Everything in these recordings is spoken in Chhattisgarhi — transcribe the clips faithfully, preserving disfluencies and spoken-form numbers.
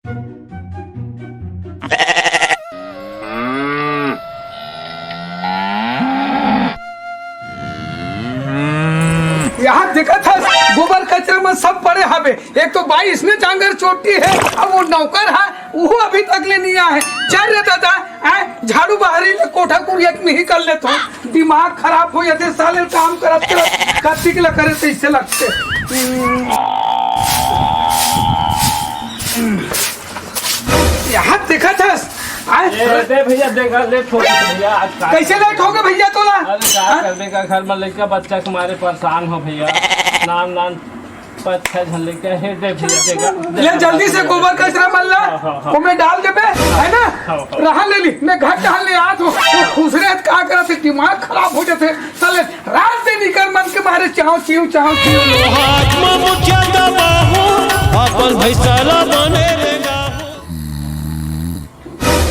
यहाँ देखत हस, गोबर कचरा में सब पड़े हवे। एक तो बाई इसने जांगर चोटी हे, अब वो नौकर हे, वो अभी तक ले नहीं आए। चल रे दादा, आए झाड़ू बहारी ले कोठा कुरिया के नहीं कर लेत हो। दिमाग खराब हो जाथे साले, काम करत करत कतिक ल करे तइसे लगथे। यहाँ देखत हस, आए ए, दे भैया, देखा, लेट हो गया भैया, आज का कइसे लेट हो गया भैया तोला? अरे, का हाँ? करबे का, घर में लइका बच्चा के मारे परेशान हो भैया। नान नान पाँच छह झन लइका हे, दे भैया, देखा, ले देखा, जल्दी से देखा, गोबर कचरा मन ला हाँ, हाँ, हाँ। ओमे डाल देबे, है ना? हाँ, हाँ। रहा ले ली, मैं घर टहल ले आत हूँ। वो खुसरे त का करत हे, दिमाग खराब हो जाथे। साले रात दिन इकर मन के मारे चाव चीव, चाव चीव। हाथ में मुठिया दबाहूं, अपन भैसा ला बने रेंगाहूं।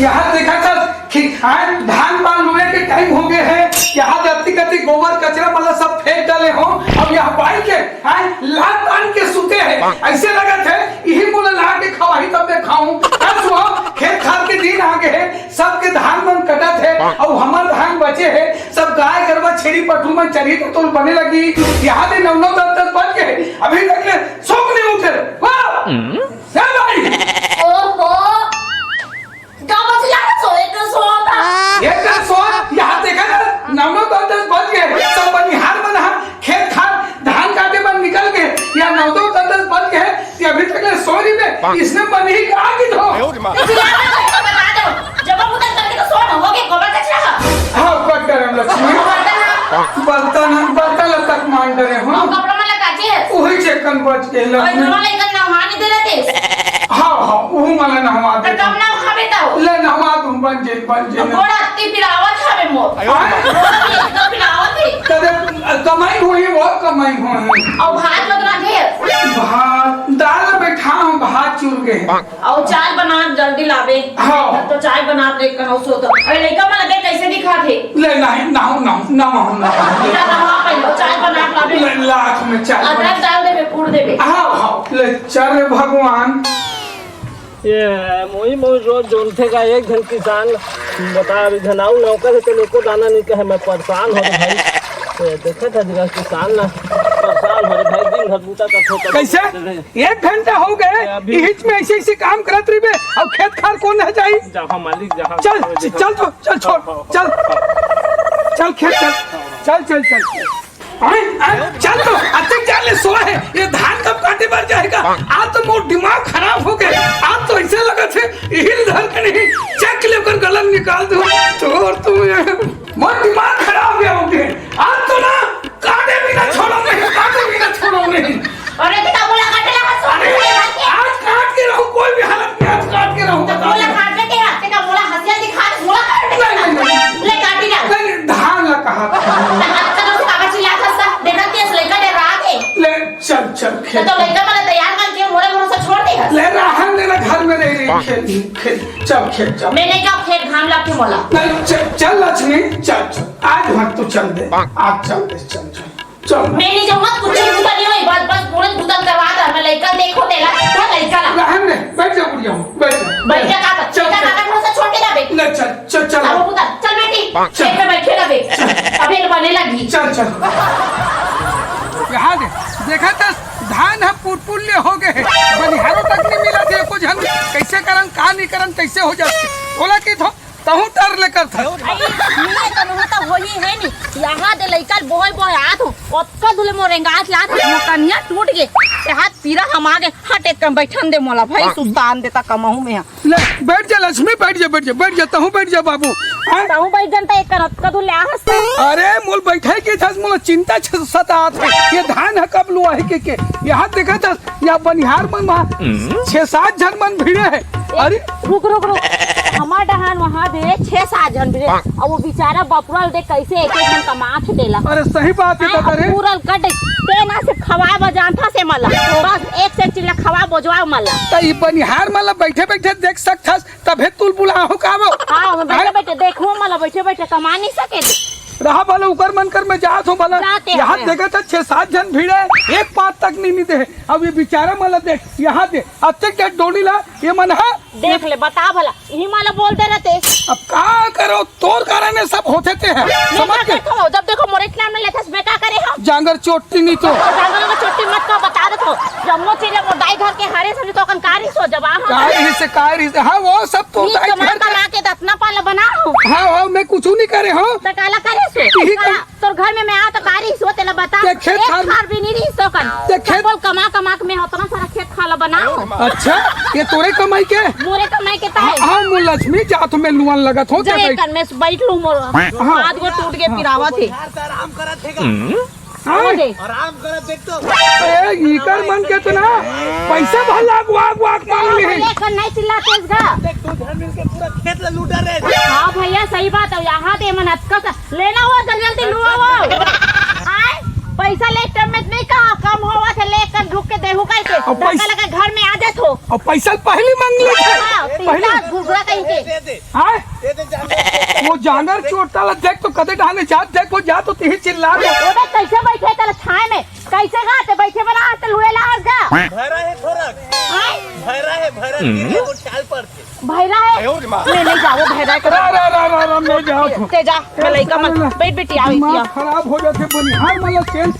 यहाँ देखा था कि आज धान पान लुए के टाइम हो गए है। यहाँ दत्ती कत्ती गोबर कचरा मतलब सब फेंक डाले हो। अब यहाँ बाई के आज लात तान के सुते है। ऐसे लगत है यही मोला ला के खवाही तब मैं खाऊं। बस वो खेत खार के दिन आ गए है, सबके धान मन कटत है और हमार धान बचे है। सब गाय गरवा छेरी पठरू मन चरी तो तोल बने लगी। यहाँ ले नौ नौ दस दस बज गए, अभी तक ले सोक नहीं उठे। वाह! क्या भाई? ओहो! का बचिया के सोए के सोता? ये का सोत? यहाँ देखा ना, नौ नौ दस दस बज गए। सब बनिहार मन ह खेत खार धान काटे बर निकल गए। या नौ नौ दस दस बज गए, ये अभी तक ले सो रही बे। इसने मन ही का की धो। तो चिल्ला रहा है, तो बता दो। जब हम उधर करके तो सो ना, हो गए गोबर कचरा का। हाँ, बद डरे लक्ष्मी। बलता ना, बलता लग तक मान डरे हो। हम कपड़ा में लगा के। वही चेकन बच के और लक्ष्मी। दोनों लेकर नहा नहीं दे रहे थे। हाँ, हाँ, वो मला नहवा तो दे। कम ना खावे तो। ले नहवा दूं, बन जे, बन जे। बड़ा अति पिरावत हवे मोर। हाँ? बड़ा अति पिरावत है। कदे कमाई होही, वो कमाई होही। और भात बदला दे। भात, दाल बैठा हूँ, भात चुर गए। और चाय बना, जल्दी लावे। हाँ। तो चाय बना दे, कहूँ सो तो। अरे लइका मन लगे कैसे दिखा थे? ले नहीं, ना, ना, ना, ना, ना। बेटा, नहा पहले, चाय बना लावे। ले, लाख में चाय बना। अदरक डाल देबे, कूट देबे। हाँ, हाँ, ले, चल रे भगवान। ये मोई मोई रोज जोनथे का एक झन किसान बता, अभी झनाऊ नौकर है तो एको दाना नहीं कहे, मैं परेशान हो भाई। ये देखे था जरा किसान ना परेशान हो भाई, दिन भर बूता का ठोकर कैसे? एक घंटा हो गए, अभी इहिच में ऐसे ऐसे काम करत रहिबे, अब खेत खार कौन है जाई? जहाँ मालिक जहाँ चल, देखो। चल तो, चल छोड़, हाँ, हाँ, चल, हाँ। चल खेत चल, चल, चल, चल। अरे, अरे, चल तो, अतिक जान ले सोए है। ये धान कब काटे बर जाएगा? आज तो मोर दिमाग खराब हो गए। आज तो ऐसे लगत है, हिल धर के नहीं, चक लेकर गलन निकाल दूं। तो और तू ये, मोर दिमाग खराब हो गया हो गए। आज तो ना, काटे भी ना छोड़ो नहीं, काटे भी ना छोड़ो नहीं। अरे, तो मोला काटे लगा, सो अरे, आज काट के रहूं, कोई भी हालत में आज काट के रहूं, तो बता मोला दे। काटे के हाथ से का मोला हंसिया दिखा दे, मोला काटे नहीं, नहीं, नहीं। ले काटी ना। नहीं, नहीं, धान ला कहा था। तो हाथ से तो कागज चिल्ला था सा, देखा तेज लइका डरा दे। ले, चल, चल, तो, खेत। तो लइका वाला तैयार करके मोरे भरोसा छोड़ दे। ले, रहन दे ना, घर में रह रही, खेत, खेत, चल, खेत, चल। मैं नहीं जाऊँ खेत, घाम लगथे मोला। नहीं, चल, चल, लक्ष्मी, चल, चल। आज मत तू चल दे, आज चल दे, चल, चल। चल। मैं नहीं जाऊंगा, कुछ चिंता नहीं होई, बस, बस पूरे बुतन करवा दे, मैं लइका देखो तेला, तो लइका ला। रहन दे, बैठ जा बुढ़िया, बैठ जा। बैठ जा का, चल, लइका चल। का भरोसा छोड़ के जाबे। ले चल, चल, चल। अब बुतन, चल बेटी, चल। खेत में बैठे रहे। चल। अभी बने लगी। चल, चल। यहाँ दे, देखा था, धान ह पुरपुर ले हो गए, बनिहारो तक नहीं मिला थे, कुछ हम कैसे करन, का नहीं करन, कैसे हो जाते, बोला कि थो तहूँ डर ले करथस। अरे, नहीं, तनहु तो होही है नी। यहाँ दे लइका ल बोहे बोहे आत हो। ओतका दुले मोर रेंगात लात हो, मोर कनिया टूट गे। ते हाथ पीरा हम आ गे। हट, एक कम बैठन दे मोला भाई, सुस्तान देता कमहू में। ले, बैठ जा लक्ष्मी, बैठ जा, बैठ जा, बैठ जा, तहूँ बैठ जा बाबू। हाँ? तहूँ बैठ जन त एक कर ओतका दुले आहस त। अरे, मोल बैठे के थस, मोला चिंता छ-, सतात हे। ये धान ह कब लुआही के, के? यहाँ देखत हस, या बनिहार मन मा छह सात झन मन भिड़े हे। अरे रुक, रुक, रुक। हमार डहान वहाँ दे छह सात झन भिड़े। अब वो बेचारा बपुरा ल देख कैसे एक एक झन कमा के देला। अरे सही बात है, हैं, दादा रे। अब पूरा कट तेना से खवा बजान था से मला। बस एक से चिल्ला खवा बजवा मला। त ई बनिहार मला बैठे बैठे देख सकथस, तभे तुल बुलाहो का वो? हाँ, मैं बैठे हैं? बैठे देखो मला, बैठे बैठे कमा नहीं सके। रहा भला, उकर मन कर, मैं जात हूँ भला। जाते यहाँ हैं। देखा था, छह सात झन भीड़ है, एक पाँच तक नहीं, नहीं दे। अब ये बेचारा मन ला देख, यहाँ दे, अत्ते के डोली ला, ये मन है। देख ले, बता भला, इही मन ला बोल दे रहते। अब का करो, तोर कारण ये सब होथे ते है, मैं समझ का के? करथों? जब देखो मोरे नाम में लेथस, मैं का करे हूँ? जांगर चोटी नहीं तो। जांगर का चोटी मत का बता देथों। जम्मो चीज मोर दाई घर के हरे सभी तो कन कारी सो जब आ हम। कारी से कारी से, हाँ, वो सब तो नी दाई कमा घर के। कमा के दतना पाला बना हूँ। हाँ, हाँ, मैं कुछ नहीं करे हूँ। त काला करे सो? यही का? तोर घर में मैं आ तो का रहिस हो, तेला बता। ते खेत एक खार खार भी नहीं रहिस हो कन। ते खेत सब बोल कमा कमा के मैं उतना सारा खेत खाला बनाओ। अच्छा, ये तोरे कमाई के? मोरे कमाई के ताई। हाँ, हाँ, मोर लक्ष्मी, जा तो मैं लुअन लगत हो, जो ते एक कन में बैठ लूं, मोर हाँ। हाथ गो टूट के पिरावत हे। यार, तो आराम करत हे गा। हाँ। हो दे। आराम करत देख तो। ए, इकर मन के तो ना, पैसा भला वाक वाक मांग ले। एक कन नहीं चिल्लाते इसका। देख, दू झन मिलके पूरा खेत ला लूटा रहे। हाँ भैया, सही बात है। यहाँ ते मन अतका सा लेना हो, जल्दी जल्दी लुआ हो। आय, पैसा ले टाइम में नहीं कहा, कम होवा थे, ले कर रुक के देहू कह के। अब धक्का पैसा लगा घर में आ जात हो। अब पैसा पहली मांग ले थे। हाँ, पहली। तीसरा घुघरा कहीं के। दे दे, आय, दे दे जान। वो जानवर चोटा ला देख तो कदे डाले जात, देख वो जा तो तिही चिल्ला दे। वो देख कैसे बैठे तेला छाए में, कैसे गा ते बैठे बना हाथ लुए ला हर जा। भरा है थोड़ा। आय, भरा है, भरा है, वो चाल पर। भैरा है। आयो रे माँ। मैं नहीं जाओ, भैरा है। रा, रा, रा, रा, रा, मैं जाओ तू। ते जा, मैं लइका मन। अरे, बैठ, बैठ, आओ, दिमाग आओ। खराब हो जाथे, बनिहार वाला चेंज।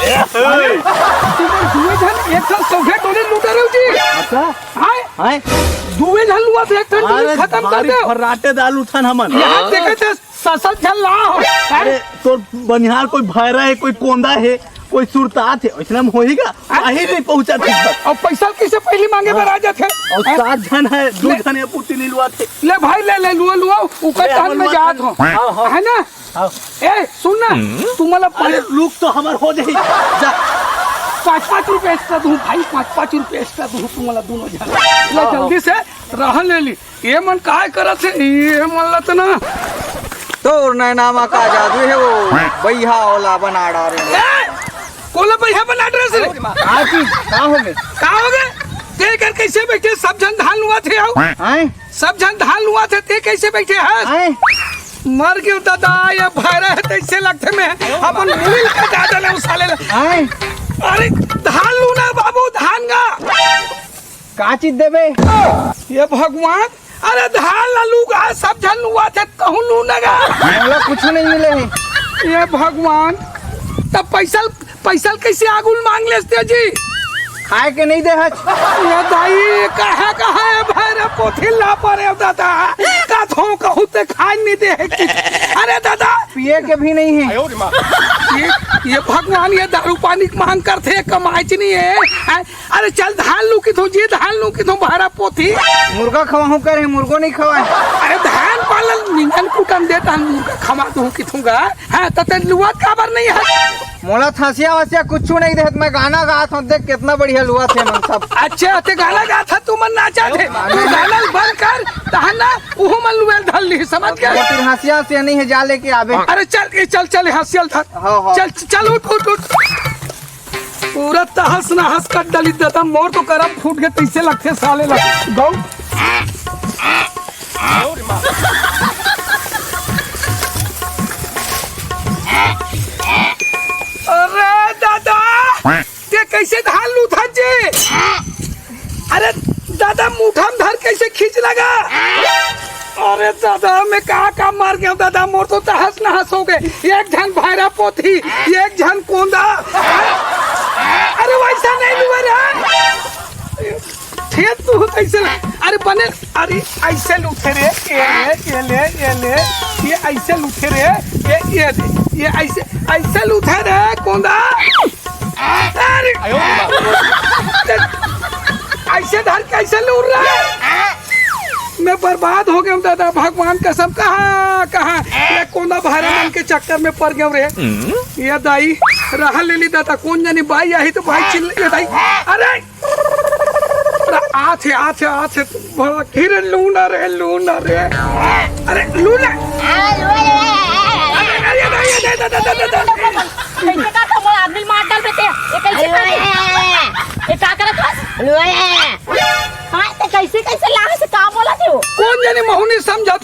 अरे, तुम दुए झन एक साथ सौघे टोली लूटा रहे हो जी। अच्छा। हाय? हाय? दुए झन लुआ से एक ठन टोली अरे, खत्म कर भारी दे। फर्राटेदार उठन हमन। यहाँ देखे थे, ससत झन ला हो। अरे, तोर बनिहार कोई भैरा है, कोई कोंदा है, कोई सुरतात है, इसने हम होही का? हाँ? आही नहीं पहुंचा ठीक बात। और पैसा कैसे पहली मांगे हाँ। बर आ जाथे? और हैं? सात झन है, दू ले। झन है, पुती नहीं लुआ थे। ले भाई, ले, ले, लुआ, लुआ, ऊपर ले, टहल हमन में मत जात हो। हाँ, हाँ। है ना? हाँ। ए, सुन ना, हम्म? तू मला अरे, पहले रुक तो हमर हो जाही। जा। पाँच पाँच रुपए एक्स्ट्रा दूँ भाई, पाँच पाँच रुपए एक्स्ट्रा दूँ, तू मला दोनों झन। ले, हाँ, जल्दी हाँ। से रहा ले ली। ये मन काय करत हे? ये मन लत ना। तोर नैना मा का जादू हे वो? बइहा ओला बना डारे। ए! कोला बइहा बना डारे से? का चीज? का हो गे? का हो गे? ते कर कैसे बैठे? सब झन धान लुआ थे आओ। हैं? सब झन धान लुआ थे, ते कैसे बैठे हस? हैं? मर गयो दादा, ये भैरा है, तैसे लगथे मैं अपन मुड़ी के दादा ले उसाले ले। हैं? अरे धान लू ना बाबू, धान गा। का चीज देबे? ये भगवान, अरे धान ला लू गा, सब झन लुआ थे, कहूँ लू ना गा। मोला कुछ नहीं मिले हे। ये भगवान, तब पैसा, पैसा कैसे आगुल मांग लेते जी? खाए के नहीं दे हच। ये दाई, कहाँ, कहाँ है भैरा पोथी ला परे दादा? का थो कहूँ ते खाए नहीं दे है कि? अरे दादा। पिए के भी नहीं है। ये, ये भगवान, ये दारू पानी के मांग करथे, कमाए च नहीं है। हैं? अरे चल धान लू किथों जी, धान लू किथों भैरा पोथी। मुर्गा खवाहूँ करे, मुर्गो नहीं खवाए। अरे धान पालन निंगन कुटन देता, मुर्गा खवा दूँ किथों गा। हाँ, त ते लुआत काबर नहीं है? मोला हंसिया वसिया कुछ नहीं देत, मैं गाना गात हूँ, देख कितना बढ़िया लुआत हे मन सब। अच्छा, ते गाना गात है, तू मन नाचा थे, तू गाना बंद कर, तहन ना, उहू मन लुएल धर ली, समझ गया? मोर तीर हंसिया वसिया नहीं है, जा लेके आबे। अरे चल, ये चल, चल, हंसिया ल धर। हाँ, हाँ। चल, चल, उठ, उठ, उठ। पूरा तहस नहस कर डाली दादा, मोर तो करम फूट के तैसे लगथे साले ला। गौ। अरे दादा, ते कैसे धान लूथत जी? अरे दादा, मुठा म धर कैसे खींच लगा? अरे दादा, मैं का का मर गया दादा, मोर तो तहस नहस हो गए। एक झन भैरा पोथी, एक झन कोंदा। अरे वैसा नहीं लुआ रे। ठेत तू कैसे ला? अरे बने, अरे ऐसे लूथे रे, ये ले, ये ले, ये ले, ये ऐसे लूथे रे, ये, ये दे, ये ऐसे, ऐसे लूथे रे, कोंदा। अरे, ऐसे धर के ऐसे लूर रहा है। मैं बर्बाद हो गया हूँ दादा, भगवान कसम, कहाँ, कहाँ ये कोंदा भैरा मन के चक्कर में पड़ गया रे। ये दाई, रहा ले ली दादा, कौन जानी बाई आई तो बाई चिल्ला, ये दाई, अरे, अरे, आथे, आथे, आथे, बड़ा घिरे लूना रे, लूना रे। अरे, लूना। अरे, अरे, अरे, अरे, अरे, अरे, अरे। कैसे का था मोर आदमी मार डाल देते हैं? ये कैसे का था? ये का करत हस? हाँ, तो कैसे, कैसे लाश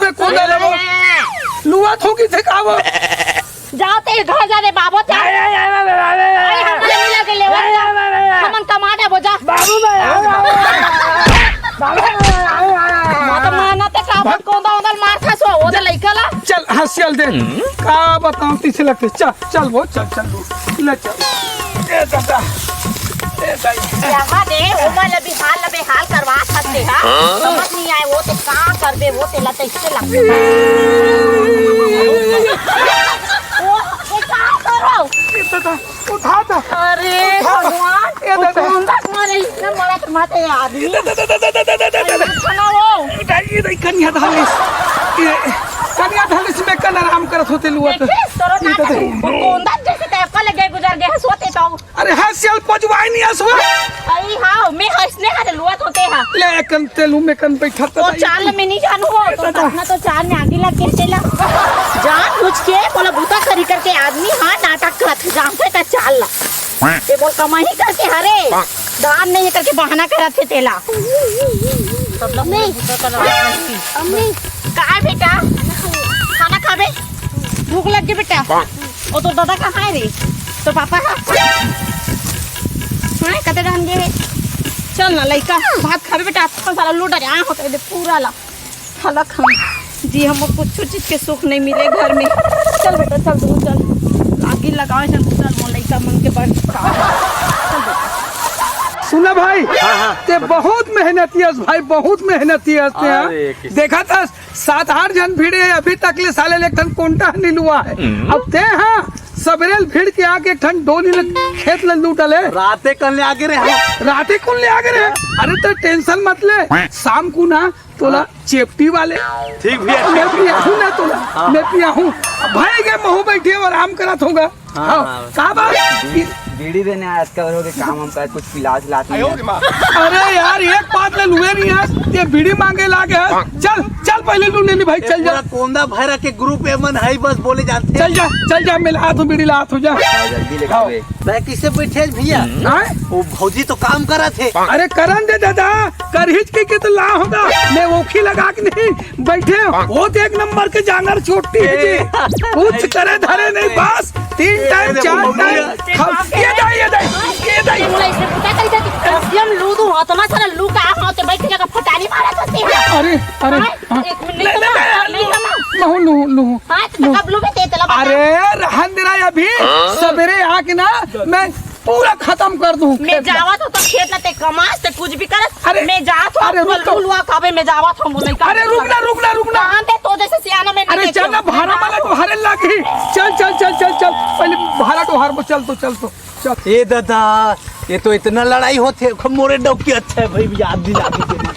पे कूदा ले वो। लुआ थूकी थे का वो? जाओ ते घर जा रे बाबू, जा। अरे, अरे, अरे, अरे, अरे, अरे, हमन मिला के लेवा। अरे, अरे, अरे, अरे। हमन कमा देबो, जा। बाबू भाई, अरे, अरे, अरे, अरे, अरे, अरे, अरे। माता माना ते का कौन दा उदल मार खा सो, वो तो लइका ला। चल, हंसियल दे। का बताऊं, पीछे लगते। चल, चल वो, चल, चल वो। ले चल। ए दादा। ए दादा। यहाँ दे, ओमन ल बिहार ल बेहाल करवा सकते हा। समझ नहीं आए, वो ते का करबे, वो ते ला तइसे लगथे। वो, वो का करो? ए दादा, उठा दा। अरे उठा दा। भगवान, ए दादा। कौन दा मारे, इतना मरत माते आदमी। ए दादा, दादा, दादा, दादा, दादा। अरे खाना वो। उठा, ये दाई कनिया धालिस। ये कनिया धालिस में कन आराम करत होते लुआ तो। देखिस, तोरो ये दादा। कौन दा जैसे टाइप का लगे गुजर गए, सोते तो। अरे हाँ, सियाल पजवाई नहीं आसवा। अरे हाँ, मैं हंसने हर लुआ तो ते हाँ। ले, एकन तेलू में कन बैठा तो ओ नहीं। चाल में नहीं जानू हो, तो दादा। अपना तो चाल में आगे लग के चला। जान बुझ के बोला बूता करी करके आदमी हाँ नाटक करत, जानते का चाल ला। ये बोल कमाई करके हरे, दान नहीं करके बहाना करत थे तेला। सब लोग नहीं। बूता कर रहा है। अम्मी। का है बेटा? खाना खाबे? भूख लग गई बेटा। वो तो दादा कहाँ है रे? तो पापा है? हाँ, कते रहन गए? चल ना लइका, भात खाबे बेटा, अपन सारा लूट आ, होते दे पूरा ला। हलक हम जी, हमको कुछ चीज के सुख नहीं मिले घर में। चल बेटा, चल तू चल, आगी लगाओ जन, चल वो लइका मन के बड़। चल बेटा। सुना भाई, हाँ, हाँ। ते बहुत मेहनती हस भाई, बहुत मेहनती हस ते, हाँ। अरे, किस- देखा था सात आठ झन भिड़े हे, अभी तक ले साले ले एक ठन कोंटा नहीं लुआ है। हम्म। अब ते हाँ सबेरे ले भिड़ के आके एक ठन डोली ले खेत ले लूट ले। राते कन ले आगे रहे। राते कौन ले आगे रहे? अरे तो टेंशन मत ले, शाम को ना तोला हाँ। चेपटी वाले। ठीक भैया, मैं ठीक। पिया हूँ ना तोला, हाँ। मैं पिया हूँ। भाई के महू बैठे हो, आराम करत होगा। हाँ, हाँ, हाँ। का बात? बी-, बीड़ी देने आया, इसका हो के काम हम कर, कुछ पिला सिला नहीं है। अरे यार, एक बात ले लुए नहीं है, ये बीड़ी मांगे लागे है। चल, चल पहले लू ले ली भाई, ये चल जा। पूरा कोंदा भैरा के ग्रुप एमन है, बस बोले जाते हैं। चल जा, चल जा, मैं लात हूँ, बीड़ी लात हूँ, जा। हाँ, जल्दी लेके आओ। आवे। मैं किसे बैठे भैया? हाँ? वो भौजी तो काम करा थे। अरे करन दे दादा, करहिच के, के तो ला होगा, मैं ओखी लगा के नहीं बैठे हो, वो तो एक नंबर के जांगर चोटी है जी। ए। कुछ करे धरे नहीं, बस तीन ए, टाइम, देखो, चार मम्मी टाइम है। खा-, ये दाई, ये दाई, ये दाई। ये मुला इसे पता करी जाती, हम लू दूं, हाँ, तुम्हारा सारा लू का आप होते बैठ के जगह फटानी मारा करते हैं। अरे, अरे, हाँ, हाँ। एक मिनट, ले, ले, ले, नहीं, ले, नहीं, लू, नहीं, लू, लू, लू। हाँ, तो कब लू में तेतला बता? अरे, रहन दे रहा है अभी, हाँ। सवेरे आके ना, मैं पूरा खत्म कर दूं मैं खेत ला। जावत हो तो खेत ला ते कमास ते कुछ भी करस। अरे, मैं जात हो अरे, रुक तो। लुआ खाबे मैं जावत हो मुझे अरे, रुक ना, रुक ना, रुक ना। कहाँ दे तो जैसे सियाना में अरे, नहीं चल ना, देखो। भाड़ा वाला तो हरे लागी। चल, चल, चल, चल, चल। पहले भाड़ा तो हार को चल तो, चल तो, चल। ए दादा, ये तो इतना लड़ाई होते, मोरे डौकी अच्छा है भाई, याद दिला दी।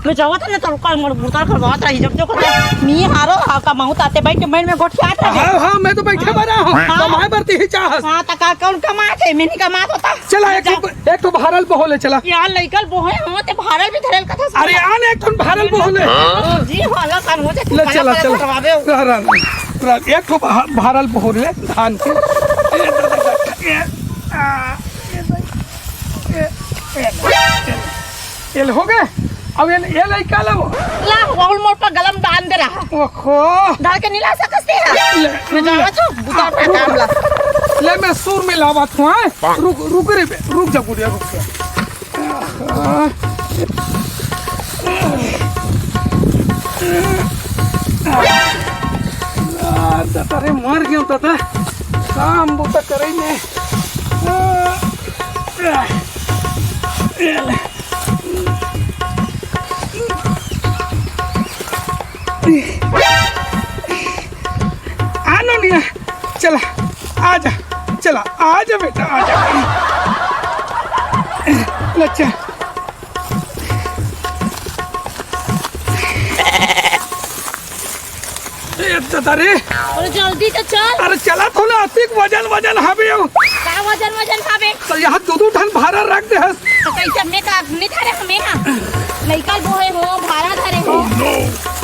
मैं जावत ना तो कल मोर बुता कर बात रही, जब जो कर मी हारो हा का महू ताते बैठ के मैं में गोठियात रहे। हाँ, हाँ, मैं तो बैठे बना हूँ। हाँ। कमाए बर ते ही चाहत। हाँ, त का कौन कमात है? मैं नहीं कमात होता। चला, एक जा। ठो, एक ठो भारल बहो ले चला। यार, लइकल बोहे हो, ते भारल भी धरल कथा सुन। अरे, आन एक ठो भारल बहो ले। जी, हाँ, ला, कान हो जाए, ले, चला, चला। करवावे हो। रह, रह, रह, एक ठो भा-, भारल बहो ले, धान के। ए, ए, आ, ए, ए, ए, ए, हो गए? अब ये, ये लइका ला वो। ला, वो मोर पर गलम बांध दे रहा। ओहो। डाल के नहीं ला सकते हैं। ले, मैं जावा तो, बुता हाँ, पे रुक, काम ला। ले, मैं सुर में लावत हूँ, हाँ? रुक, रुक रे बे, रुक जा, गुड़िया, रुक जा। आ, दादा रे, मर गया दादा। काम बुता करे में। आ, आ, आ, नोनिया, चला, आजा, चला, आजा बेटा, आजा। लच्चा। ए, दादा रे। अरे जल्दी तो चल। अरे चला तो ना, अतिक वजन, वजन हवे हो। का वजन, वजन हवे? तो यहाँ दो, दो ठन भारा रख दे हस। तो कैसे अपने का, अपने धरे हमें हाँ। लइका बोहे हो, भारा धरे हो। Oh, no।